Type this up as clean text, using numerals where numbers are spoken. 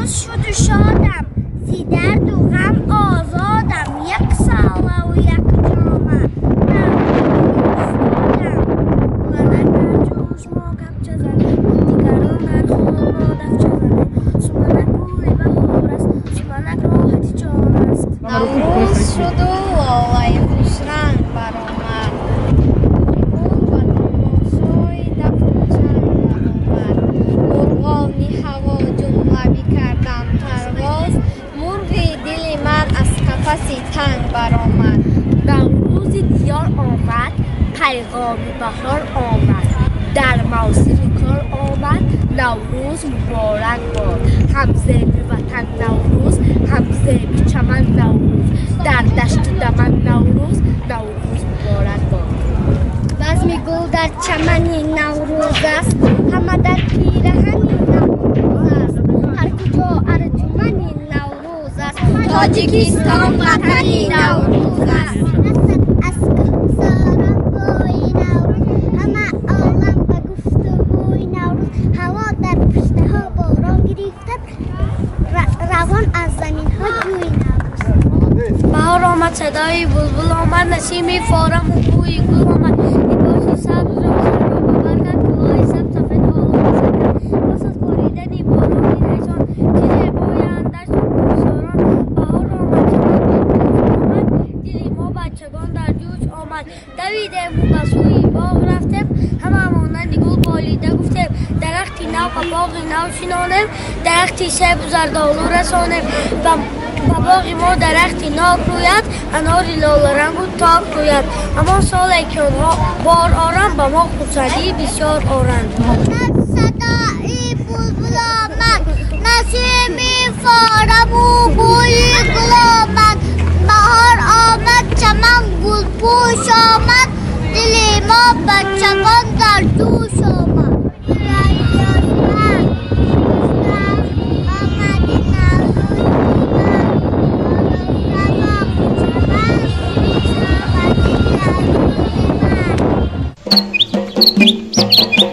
Наврӯз шуду шодам, зи дарду ғам озодам, як солаву як ҷома, Наврӯз устодам. Лалак дар ҷӯш мо капча занем, дигарон дар хоб мо дафча занем. Суманак гули баҳор аст, суманак роҳати ҷон аст. Наврӯз шуду лолаи хушранг баромад, гул ба тамошои дафу чанг баромад. Мурғони ҳаво ҷумла бикарданд парвоз, мурғи дили ман аз қафаси танг баромад. Наврӯзи диёр омад, пайғоми баҳор омад, дар мавсими кор омад, Наврӯз муборак бод. Ҳам зеби ватан Наврӯз, ҳам зеби чаман Наврӯз, дар дашту даман Наврӯз, Наврӯз муборак бод. Базми гул дар чамани Наврӯз аст, ҳама дар пираҳани Наврӯз аст, ҳар куҷо арҷумани Наврӯз аст, Тоҷикистон ватани Наврӯз аст. Аз кӯҳсорон бӯи Наврӯз, ҳама олам ба гуфтугӯи Наврӯз, ҳаво дар пуштаҳо борон гирифта, равон аз заминҳо ҷӯи Наврӯз. Баҳор омад, садои булбул омад, насими фораму бӯи гул омад. Либоси сабзро сарро ба бар кард, кулоҳи сабз сафед оло ба сар кард. Пас аз боридани борони нисон, чӣ зебоянд дашту кӯҳсорон. Баҳор омад, чаман гулпӯш омад, дили мо бачагон дар ҷӯш омад. Давидему ба сӯи боғ рафтем, ҳама монанди гул болида гуфтем. Дарахти нав ба боғи нав шинонем, дарахти себу зардолу расонем. Ба боғи мо дарахти нок рӯяд, анори лоларангу ток рӯяд. Ҳамон соле ки онҳо бор оранд, ба мо хурсандии бисёр оранд. Садои булбул омад, насими фораму бӯи гул омад, баҳор омад, чаман гулпӯш омад, дили мо бачагон дар ҷӯш омад. Thank you.